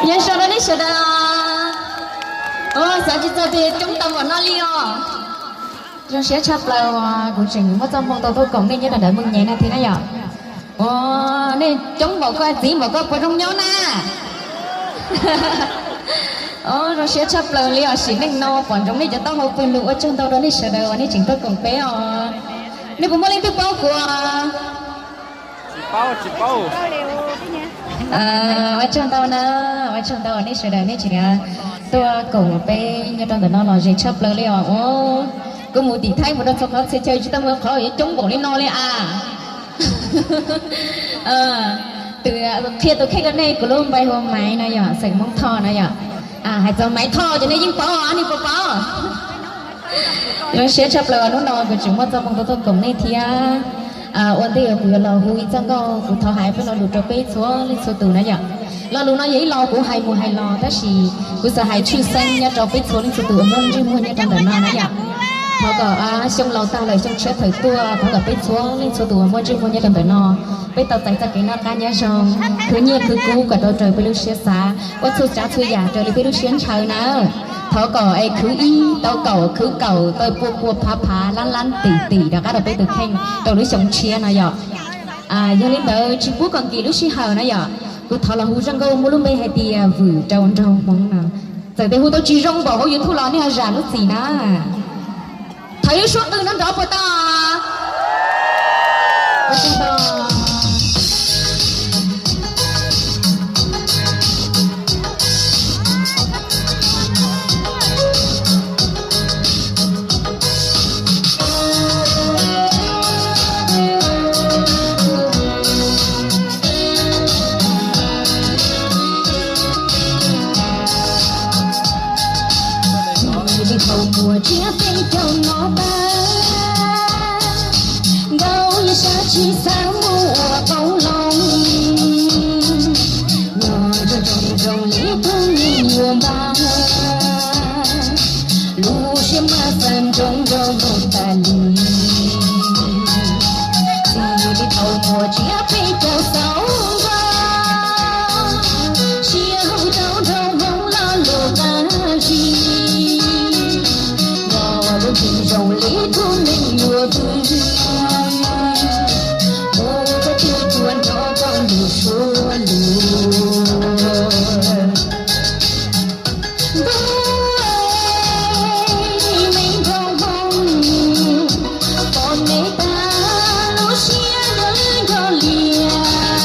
Nyob zoo rau nej sawv daws. Xav tsis txog tias coob tau npaum no li os. Zoo siab tshaj plaws uas kuv tseem muaj txoj hmoo tau tuaj koom nej nyob rau ntawm Mooj Nyev no thiab na yom. Ua, nej coob npaum ko, txiv npaum ko puas zoo nyob na? Zoo siab tshaj plaws li os, sim neej no pom ntsoov nej cov taub hau pw lug, ua tsaug ntau rau nej sawv daws uas nej tseem tuaj koom peb os. Nej puas muaj leej twg paub kuv? Ua tsaug ntau na, ua tsaug ntau nej sawv daws nej tseem tuaj koom peb nyob rau ntawm no los ze tshaj plaws li os. Kuv mus tim Thaib mus rau txhua qhov txhia chaw tsis tau muaj qhov yuav coob npaum li no li as. Tus qhia tus kheej rau nej, kuv lub npe hu ua Maiv no yom, xeem Hmoob Thoj no yom. Hais txog Maiv Thoj ces nej yeej paub, nej puas paub? Zoo siab tshaj plaws hnub no kuv tseem muaj txoj hmoo tuaj tuaj koom nej thiab. Ua ntej uas kuv yuav los hu ib txoj nkauj, kuv thov hais peb lo lus rau peb txhua leej txhua tus na yom. Lo lus no yog ib lo kuv hais mus hais los tab sis kuv xav hais tshwj xeeb nyob rau peb txhua leej txhua tus uas muaj ntsej muag nyob rau ntawm no na yom. Thov kom xyoo laus tag lawm xyoo tshiab tawm tuaj, thov kom peb txhua leej txhua tus uas muaj ntsej muag nyob rau ntawm no, peb tau txais txoj kev noj qab nyob zoo, khwv nyiaj khwv kub kom tau raws peb lub siab xav, ua txhua tsav txhua yam raws li peb lub siab ntshaw na. Thov kom es khwv ib tau kaum, khwv kaum tau pua pua phav phav, lab lab tim tim rov qab rau peb tus kheej rau lub xyoo tshiab no yom. Yog li ntawd tsis pub kom nkim lub sij hawm na yom, kuv thov los hu zaj nkauj muaj lub npe hais tias Vwm rau nraug Hmoob no. Txawm tias hu tau tsis zoo npaum hauv YouTube los nej ho zam lub txim na. Thov ib lub suab qw nrov nrov puas tau? Thaum muaj tsiab peb caug no tas, nkauj yog sab tsis xav mus ua qoob loo, nyob zoo zoo li tus me nyuam npab, lub siab mas xav nroo nroo nroo tas li. Txij li thaum muaj tsiab peb caug xaus nkauj, siab hu rau nraug Hmoob lo lus qab zib, nyob lub ntsig zoo li tus me nyuam twg, mus txog twg tuaj nrog koj lus suab lus. Ntuj, me nraug Hmoob, pom nej tag lub siab nco lwj nco lias,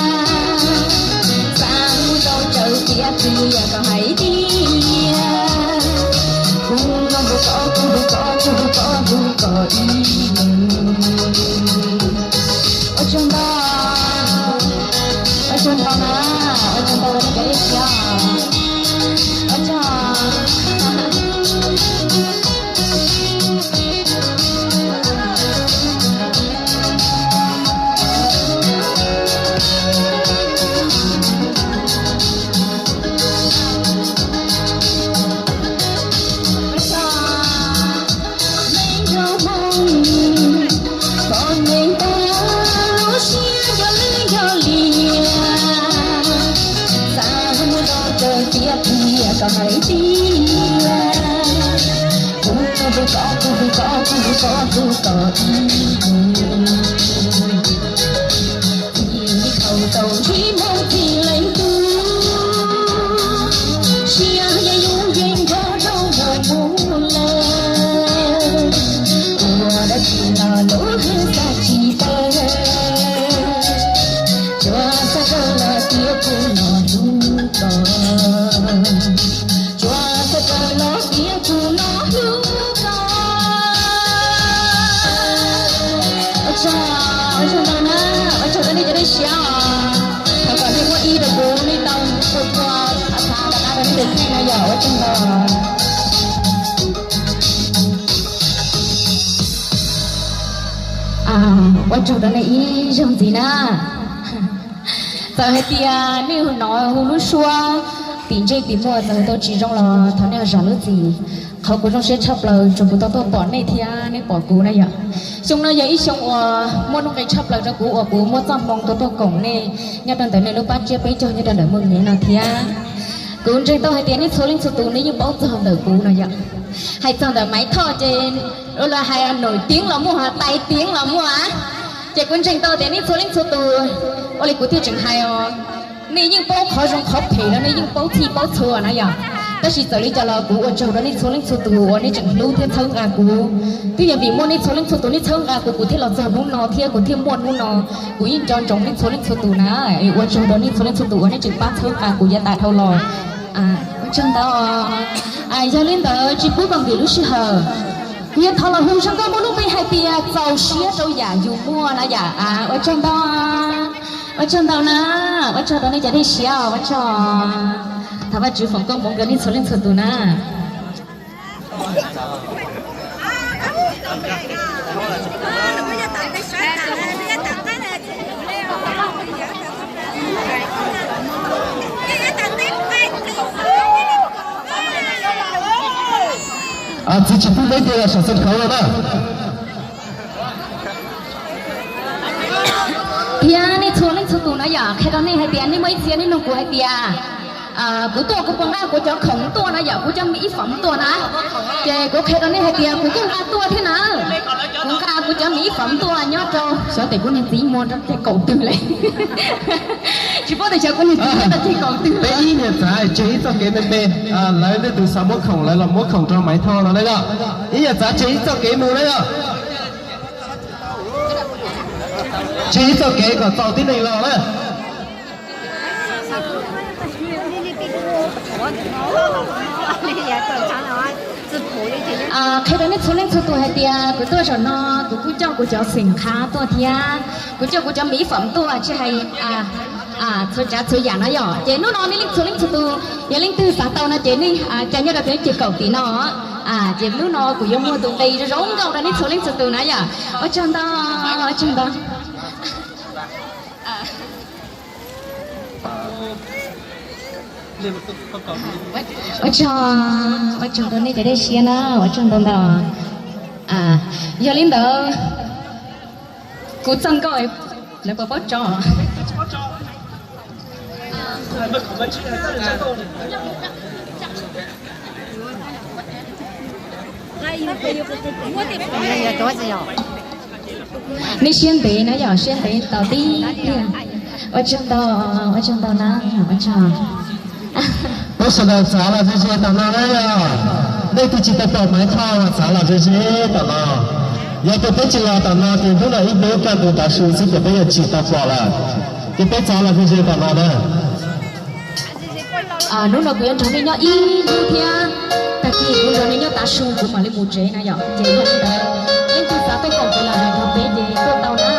xav mus tau tsaws tiab plias kom hais tias, kuv no hu koj, kuv hu koj, kuv hu koj, hu koj ib leeg. Ua tsaug ntau, ua tsaug ntau na, ua tsaug ntau rau nej cov ib siab, ua tsaug. Me nraug Hmoob, koj neeg tag lub siab nco lwj nco lias, xav mus tau tsaws tiab plias kom hais tias, kuv hu koj, kuv hu koj, kuv hu koj, hu koj ib leeg. Txij li thaum tau ntsib Hmoob Txij Leej Tub, siab yeej yooj yeej nrog rau mus mus lawm, ua dab tsi los lub hlwb xav tsis tawm, tsuas xav raws los tias kuv no hlub koj, tsuas xav raws los tias kuv no hlub koj. Ua tsaug, ua tsaug ntau na, ua tsaug rau nej cov nej siab os. Thov kom nej muaj ib rau kuv nej tau tua tua tha tha rov qab rau nej tus kheej na yom, ua tsaug ntau. Ua tsaug rau nej ib zaug ntxiv na. Txawm hais tias nej hnov hu lub suab tim ntsej tim muag txawm hu tau tsis zoo los thov nej ho zam lub txim. Qhov kuv zoo siab tshaj plaws tsuas kuv tau tuaj pom nej thiab nej pom kuv na yom. Xyoo no yog ib xyoo uas muaj nuj nqis tshaj plaws rau kuv uas kuv muaj txoj hmoo tuaj tuaj koom nej nyob rau ntawm nej lub pab tsiab peb caug nyob rau ntawm Mooj Nyev no thiab. Kuv ntseeg tau hais tias nej txhua leej txhua tus nej yeej paub txog ntawm kuv no yom. Hais txog ntawm Maiv Thoj ces ua li hais nws tiav los muaj, tais tiav los muaj. Ces kuv ntseeg tau tias nej txhua leej txhua tus, ua li kuv thiaj tseem hais os, nej yeej paub qhov zoo qhov phem los nej yeej paub txhij paub txhua na yom. Tab sis txawm li cas los kuv ua tsaug rau nej txhua leej txhua tus uas nej tseem hlub thiab txhawb nqa kuv. Twb yog vim muaj nej txhua leej txhua tus nej txhawb nqa kuv, kuv thiaj los txog hnub no thiab kuv thiaj muaj hnub no. Kuv yeej nco ntsoov nej txhua leej txhua tus na. Ua tsaug rau nej txhua leej txhua tus uas nej tseem pab txhawb nqa kuv yav tas dhau los. Ua tsaug ntau. Yog li ntawd tsis pub kom nkim lub sij hawm, kuv yuav thov los hu zoo nkauj muaj lub npe hais tias txaus siab rau yam yus muaj na yom. Ua tsaug ntau, ua tsaug ntau na, ua tsaug rau nej cov dej siab, ua tsaug. Thov Vajtswv foom koob hmoov rau nej txhua leej txhua tus na. Txiv tsis pub neb cia saum sân khấu no na. Thiab nej txhua leej txhua tus na yom, qhia rau nej hais tias nej muaj ib txhia nej nug kuv hais tias kuv tuaj kuv puas nqa kuv cov khoom tuaj na yom, kuv cov mỹ phẩm tuaj na. Ces kuv qhia rau nej hais tias kuv kuj nqa tuaj thiab na. Kuv nqa kuv cov mỹ phẩm tuaj nyob rau, xyov tias kuv niag txiv muag rau ceg kaum twg li. Tsis paub tias xyov kuv niag txiv muag rau ceg kaum twg. Peb ib niag txav tseg ib txoj kev me me, lawv leej twg xav muab khoom lawv los muab khoom rau Maiv Thoj no na yom. Ib niag txav tseg ib txoj kev mus na yom. Tseg ib txoj kev kom txaus tib neeg los na. Qhia rau nej txhua leej txhua tus hais tias kuv tuaj zaum no kuv kuj coj kuv cov xeem qhab tuaj thiab, kuv coj kuv cov mỹ phẩm tuaj, tsis hais txhua tsav txhua yam no yom. Ces hnub no nej leej txhua leej txhua tus yog leej twg xav tau no ces nej ca nyob rau ceg kaum tim no. Ces hnub no kuv yuav muag tus nqi zoo zoo nkauj rau nej txhua leej txhua tus na yom. Ua tsaug ntau, ua tsaug ntau. Ua tsaug, ua tsaug rau nej cov dej siab na, ua tsaug ntau ntau. Yog li ntawd, kuv txog nkauj, lawv puas paub tso? Nej siab ntev na yom, siab ntev tos tib pliag. Ua tsaug ntau, ua tsaug ntau na, ua tsaug. Peb sawv daws txav los ze ze tom no na yom. Nej twb tsis tau pom Maiv Thoj los txav los ze ze tom no. Yog tias peb tsis los tom no ces hnub no ib hnub kaj ntug tav su xwb ces peb yuav tsis tau pom lawm. Ces peb txav los ze ze tom no na. Hnub no kuv yuav nrog nej nyob ib hnub thiab, tag kis kuv nrog nej nyob tav su kuv mam li mus tsev na yom. Ces yog li ntawd, leej twg xav tuaj koom kuv los nrog peb ces tuaj tau na.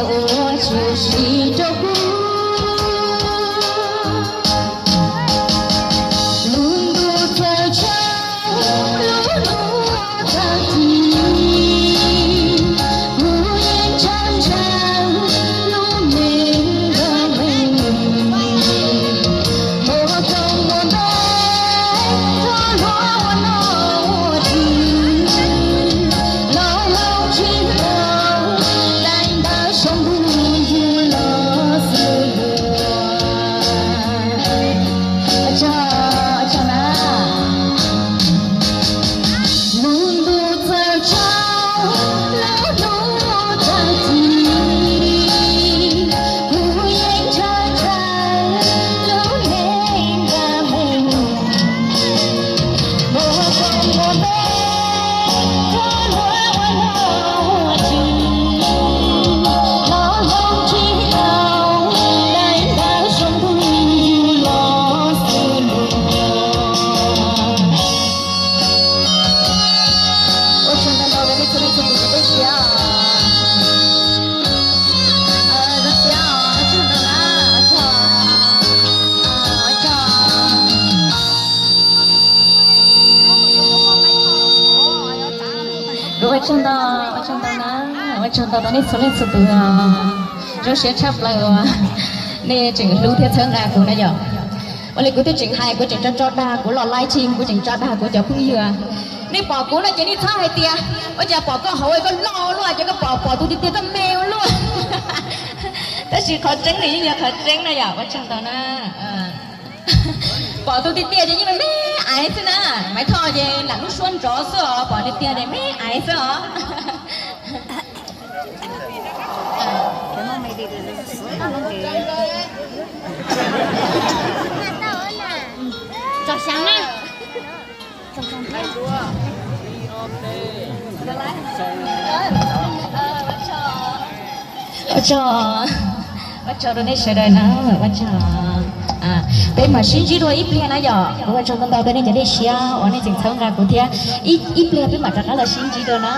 Ua tshwm sim rau kuv, lub ntuj txawm tsaus, lub hnub txawm chim, kuv yeej ntshaw ntshaw lub neej nrog me, muaj koob muaj npe, txhua hnub ua noj ua tswv, los hloov tsis tau, daim ntawv sau ntuj yug los xwb luag. Ua tsaug, ua tsaug na. Lub ntuj txawm tsaus, lub hnub txawm chim, kuv yeej ntshaw ntshaw lub neej nrog me, muaj koob muaj npe, txhua hnub ua noj ua tswv, los hloov tsis tau, daim ntawv sau ntuj yug los xwb luag. Ua tsaug ntau ntau rau nej txhua leej txhua tus uas peb siab os. Zoo siab os, ua tsaug ntau na, ua tsaug, ua tsaug. Kuv ua tsaug ntau, ua tsaug ntau na, ua tsaug ntau rau nej txhua leej txhua tus os. Zoo siab tshaj plaws uas nej tseem hlub thiab txhawb nqa kuv na yom. Ua li kuv twb tseem hais, kuv tseem tso tso dag kuv los live stream, kuv tseem tso dag kuv cov phooj ywg. Nej pom kuv no ces nej txhob hais tias ua cas pom koj hauv koj loj ua luaj, ces koj pom pom tus tiag tiag koj me ua luaj. Tab sis qhov tseeb nws yeej yog qhov tseeb na yom, ua tsaug ntau na. Pom tus tiag tiag ces yeej me me aiv xwb na, Maiv Thoj ces lam lub suab nrov xwb os, pom tiag tiag ces me aiv xwb os. Ua tsaug, ua tsaug rau nej sawv daws na, ua tsaug. Peb mam sib ntsib dua ib pliag na yom, kuv ua tsaug ntau ntau rau nej cov dej siab uas nej tseem txhawb nqa kuv thiab. Ib pliag peb mam rov qab los sib ntsib dua na.